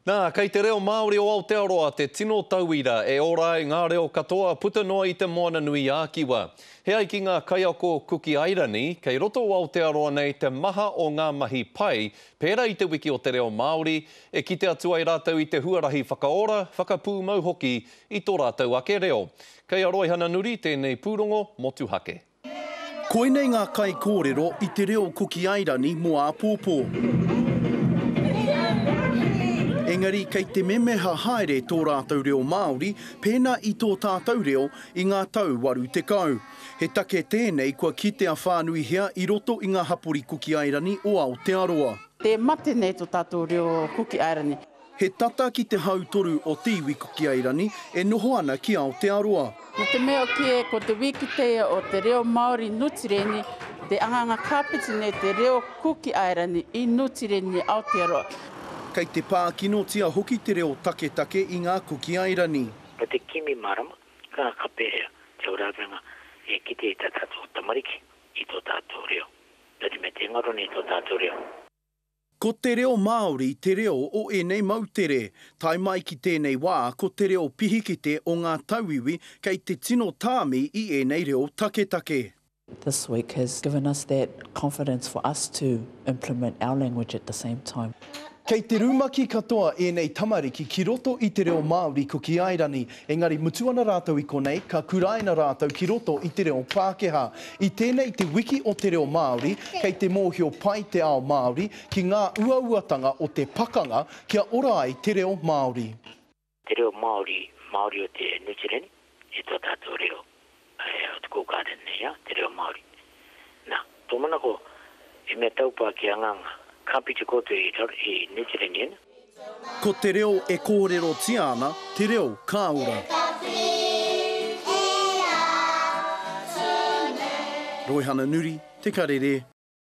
Nā, kei te reo Māori o Aotearoa te tino tauira e ora ai ngā reo katoa puta noa i te Moana-nui-ā-Kiwa. He ai ki ngā kaiako Kuki Airani, kei roto o Aotearoa nei te maha o ngā mahi pai, pērā i te Wiki o te Reo Māori, e kite atu ai rātou i te huarahi whakaora, whakapūmau hoki i tō rātou ake reo. Kei a Roihana Nuri tēnei pūrongo motuhake. Koinei ngā kaikōrero i te reo Kuki Airani mō āpōpō. Engari kei te memeha haere tō rātou reo Māori pēnā i tō tātou reo i ngā tau 80. He take tēnei kua kitea whānuihia i roto i ngā hapori Kuki Airani o Aotearoa. Te mate nei tō tātou reo Kuki Airani. He tata ki te hautoru o te iwi Kuki Airani e noho ana ki Aotearoa. No te mea oki e ko te wikiteia o te reo Maori Nu Tireni, te anganga kapiti nei te reo Kuki Airani i Nu Tireni Aotearoa. Kei te pā kinotia hoki te reo taketake i ngā Kuki Airani. No te kimi marama, ka ka pehea te oravenga e kite i ta tatou tamariki i to tatou reo, no te mea te ngaro nei to tatou reo. Ko te reo Māori te reo o ēnei moutere. Tae mai ki tēnei wā, ko te reo pihikete o ngā tauiwi kei te tino tāmi i ēnei reo taketake. This week has given us that confidence for us to implement our language at the same time. Kei te rumaki katoa ēnei tamariki ki roto i te reo Māori Kuki Airani, engari mutu ana rātou i konei, ka kuraina rātou ki roto i te reo Pākehā. I tēnei te wiki o te reo Māori, kei te mōhio pai te ao Māori ki ngā uauatanga o te pakanga kia ora ai te reo Māori. Te reo Māori, Māori o te Nu Tireni, e tō tātou reo, o te Cook Island nei, a, te reo Māori. Nā, tō manako, he mea taupā ki a Nganga, ka piti koutou i, i Nu Tireni, ena? Ko te reo e kōrerotia ana, te reo ka ora. Roihana Nuri, Te Karere.